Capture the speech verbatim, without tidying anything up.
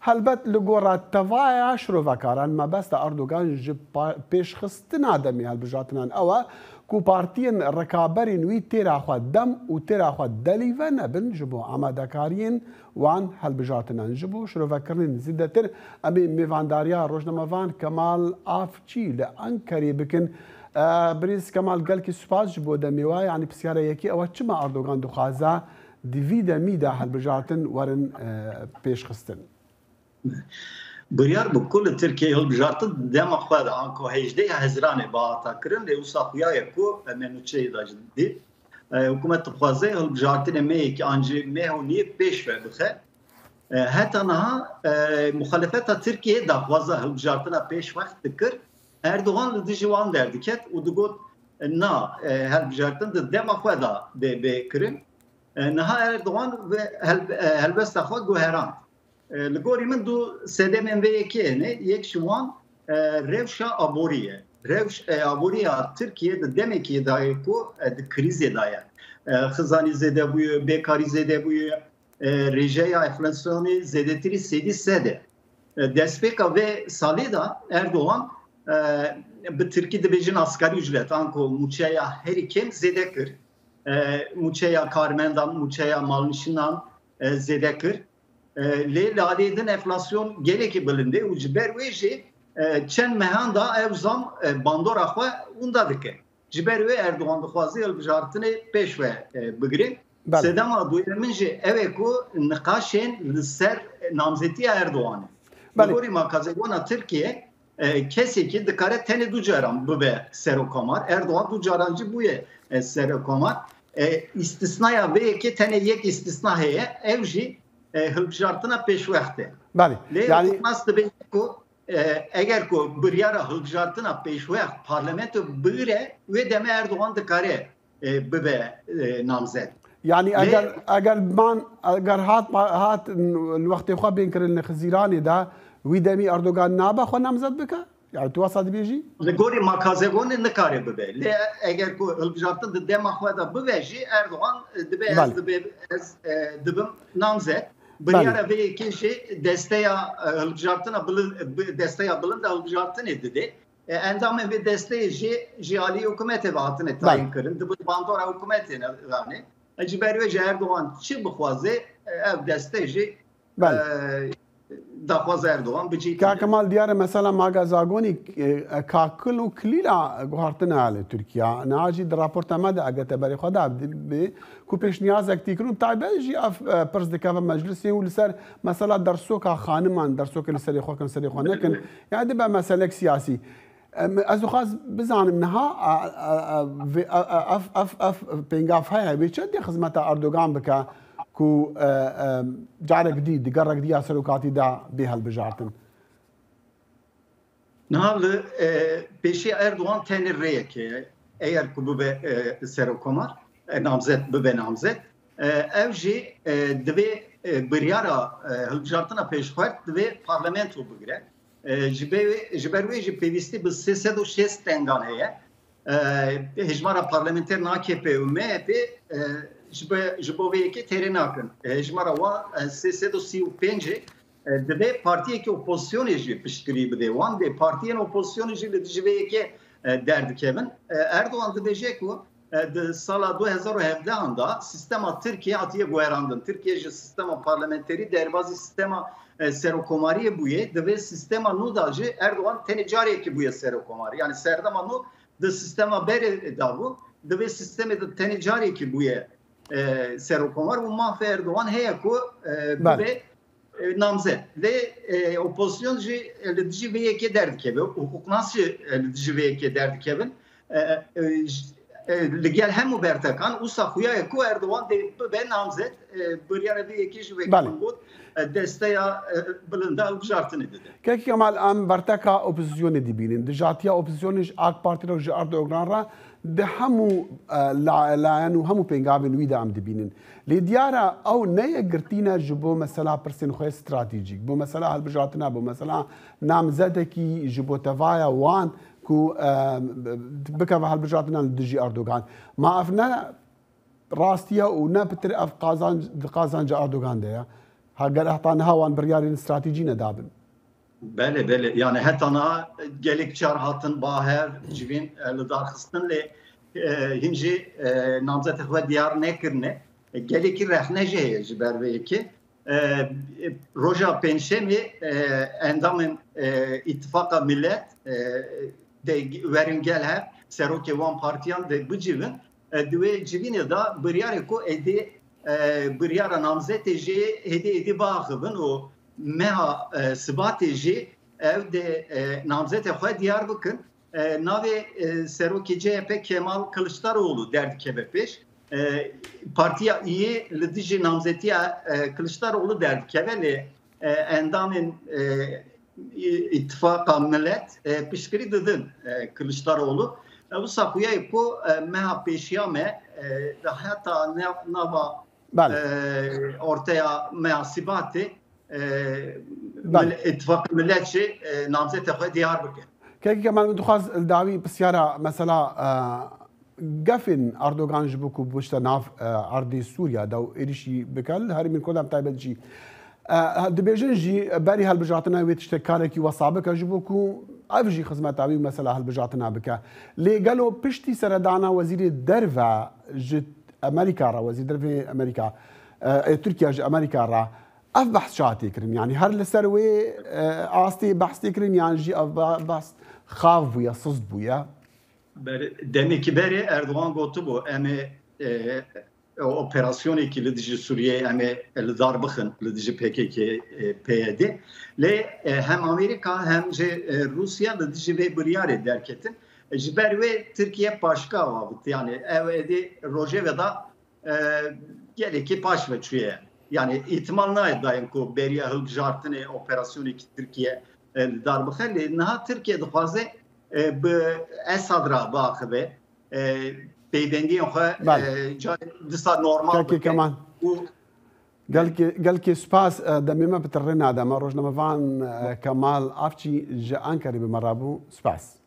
Helbet li gora tevaya şirovekaran mebesta Erdogan ji pa-, pêşxistina demê hilbijartinan ew e ku partiyên rikaberên wî têra xwe dem û têra xwe delî venebin ji bo amadekariyên wan hilbijartinan. Ji bo şirovekirinên zêdetir em ê mêvandariya rojnamevan Kemal Avcî li Enkerê bikin. E, Birêz Kemal, gelkî spas ji bo demê we. Yanî pisyara yekê ew e, çima Erdogan dixwaze di vî demî de hilbijartin werin, e, pêşxistin? Biryar bû ku li Tirkiyeyê hilbijartin di dema xwe de anko hejdeh Hezîranê bihata kirin, lê wisa xuya ye ku em ê nûçeyê de jî dî. E, hikûmet dixwaze hilbijartinê mehekî an jî meh û nîv pêş ve bixe. E, heta niha, e, muxalefeta Tirkiyeyê daxwaza hilbijartina pêşwext dikir. Erdogan li dijî wan derdiket û digot, e, na, e, hilbijartin di dema xwe de bê, bê kirin. E, niha Erdogan ve hel-, e, helbesta xwe guherand. E, li gorî min du sedemên vê yekê hene. Yek ji wan, e, rewşa aborî ye. Rewş, e, aboriya Tirkiye di demekê de ye ku, e, di krîzê de ye. E, xizanî zêde bûye, bêkarî zêde bûye, e, rêjeya enflasyonê zêdetirî sêdî sed e. E, destpêka vê salê de Erdogan, e, bi tirkî dibêjin asgari ücret, anko mûçeya herî kêm zêde kir. E, mûçeya karmendan, mûçeya malnişinan, e, zêde kir. E, lê li aliyê din enflasyon gelekî bilind e û ji ber wê jî, e, çend mehan da ew zam, e, bandora xwe winda dike. Ji ber wê Erdogan dixwaze hilbijartinê pêş ve, e, bigire. Belê. Sedema duyem min jî ew e ku niqaşên li ser namzetiya Erdoganê. Belê. Li gorî makazegona Tirkiye, e, kesekî dikare tenê du caran bibe serokomar. Erdogan du caran jî bûye, e, serokomar. E, îstisnaya vê yekê tenê yek îstisna heye, ew jî, e, hilbijartina pêşwext e. Belê. Lê yanî nas dibêje ku, e, eger ku biryara hilbijartina pêşwext parlamento bigire, wê demê Erdogan dikare, e, bibe, e, namzet. Yanî lê eger, eger man, eger hat, hat li wextê xwe bên kirin li Xizîranê de, wî demî Erdogan nabe xwe namzet bike? Yani tu wasa dibêjî? Li gorî makazegonê nikare bibe. Lê eger ku hilbijartin di dema xwe de bibe jî, Erdogan, e, dibe ez Belê. dibe ez, e, dibim namzet. Belê. Biryara vê yekê jî desteya, e, hilbijartina bilind, bi-, desteya bilind a hilbijartinê dide. E, endamên vê desteyê jî ji alî hikûmetê ve hatine Belê. tayin kirin. Dibe bandora hikûmetê ne, yani. E, ji ber wê jî Erdogan çi bixwaze, e, ev deste jî Belê. e, daxwaza Erdogan bi cî Ka tîne. Kemal, diyar e mesela maga zagonî, e, kakil û kilîla guhartine li Tirkiye. Niha jî di raporta me de eger te berê xwe de bi, ku pêşniyazek tî kirin, taybet jî ev, e, pirs dikeve meclisê û li ser mesela dersoka xaniman, dersokê li serê xwe kin, serê xwe nekin. Yani dibe meselek siyasî. Em, ez dixwaz bizanim niha, a, a, a, vê, a, a, ev, ev, ev pêngav heye, wê çendê xizmeta Erdogan bike ku, e, e, carek dî, di gerek dî ya serokatî de bê hilbijartin? Niha li, e, pêşî Erdogan tenê rêyekê ye. Eger ku bibe, e, serokomar, e, namzet bibe namzet. E, ew jî, e, divê, e, biryara, e, hilbijartina pêşxwert divê parlamento bigire. E, ji be-, ji ber wê jî pêwîstî bi sê sed û şêst tengan heye. E, hejmara parlamenterên A K P û M H P, e, ji be-, ji bo vê yekê têrê nakin. E, hejmara wan, e, sê sed û sî û pênc e. E, divê partiyekî opozisyonê jî piştgirî bide wan. Dê partiyên opozisyonê jî li dijî vê yekê, e, derdikevin. E, Erdogan dibêje ku, e, di sala du hezar û hevdehan de sîstema Tirkiye hatiye guherandin. Tirkiye ji sîstema parlamenterî derbazî sîstema, e, serokomariyê bûye. Di vê sîstema nû de jî Erdogan tenê carekî bûye serokomar. Yani serdema nû di sîstema berê de bû. Di vê sîstemê de tenê carekî bûye, e, serokomar û mafê Erdogan heye ku, e, Belê. bibe e, namzet. Lê, e, opozisyon jî, e, li dijî vê yekê derdikeve, hukuknas jî, e, li dijî vê yekê derdikevin. E, e, j-, e, li gel hemû bertekan, wisa xuya ye ku Erdogan dê bibe namzet, e, biryara vê yekê jî wekî Belê. min got, e, desteya, e, bilinda hilbijartinê dide. Kekî Kemal, em berteka opozîsyonê dibînin. Dijatiya opozîsyonê ji A K Partî re û ji Erdogan re di hemû, e, la-, layen û hemû pêngavên wî de em dibînin. Lê diyar e ew ne yekgirtî ne ji bo mesela pirsên xwe stratejîk, bo mesela hilbijartina, bo mesela namzedekî ji bo tevaya wan ku, e, bikeve hilbijartina li dijî Erdogan. Ma ev ne rastiye û ne pitir ev qazanc, di qazanca Erdogan de ye? Ger heta niha wan biryarên stratejî nedabin. Belê, belê. Yani heta niha gelek car hatin ba hev civîn, e, li dar xistin lê, e, hîn jî, e, namzetê xwe diyar nekirine. E, gelekî rexne jî heye ji ber vê yekê. E, e, roja Pêncşemê, e, endamên, e, Îtifaqa Millet, e, de werin gel hev, serokê wan partiyan de bicivin. E, di wê civînê de biryarê ku êdî, e, biryara namzetê jê hêdî êdî biaxivin û meha, e, Sibatê jî ew dê, e, namzetê xwe diyar bikin. E, navê, e, serokê C H P Kemal Kiliçdaroğlu derdikeve pêş. E, Partiya Îyê li dijî namzetiya, e, Kiliçdaroğlu derdikeve lê, e, endamên, e, Î-, Îtifaqa Millet, e, piştgirî didin, e, Kiliçdaroğlu. E, wisa xuya ye ku, e, meha pêşiya me, e, heta ne-, nava, Belê. e, orteya meha Sîbatê, e, Belê. Mil-, Îtifaqa Millet jî, e, namzetê xwe diyar bike. Kekî Kemal, min dixwaz li dawî pisyara mesela, e, gefên Erdogan ji bo ku bişte nav, e, erdê Sûriya de û êrişî bike li herêmên Kurdan bi taybet jî. E, dibêjin jî berî hilbijartina wê tiştek karekî wesa bike ji bo ku ev jî xizmeta wî û mesela hilbijartina bike. Lê gelo piştî seredana wezîrê derve ji Amerîka re, wezîr dervê Amerîka, e, ê Tirkiye ji Amerîka re, ev behs çawa tê kirin? Yanî her li ser wê, e, astê behs tê kirin yan jî ev be-, behs xav bûye, siz bûye? Ber-, demekî berê Erdogan gotibû, em ê, e, operasyonekî li dijî Sûriyeyê em ê li dar bixin, li dijî P K K, e, P Y D. Lê, e, hem Amerîka hem jî, e, Rûsya li dijî vê biryarê derketin. Ji ber wê Tirkiye paşka avit. Yani ew êdî rojê ve da, e, gelekî paş ve çûye. Yani îhtimal nayê dayîn ku beriya hilbijartinê operasyonekî Tirkiye, e, li dar bixe. Lê niha Tirkiye dixwaze, e, bi Esad re biaxive, e, peybendiyên xwe, Belê. e, ca-, dîsa normal Kekê bike. Kemal. Û Gelkê, gelkê spas, e, demê me bi tirê nade. Me rojnamevan, e, Kemal Avçî ji Ankarê bi me re bû. Spas.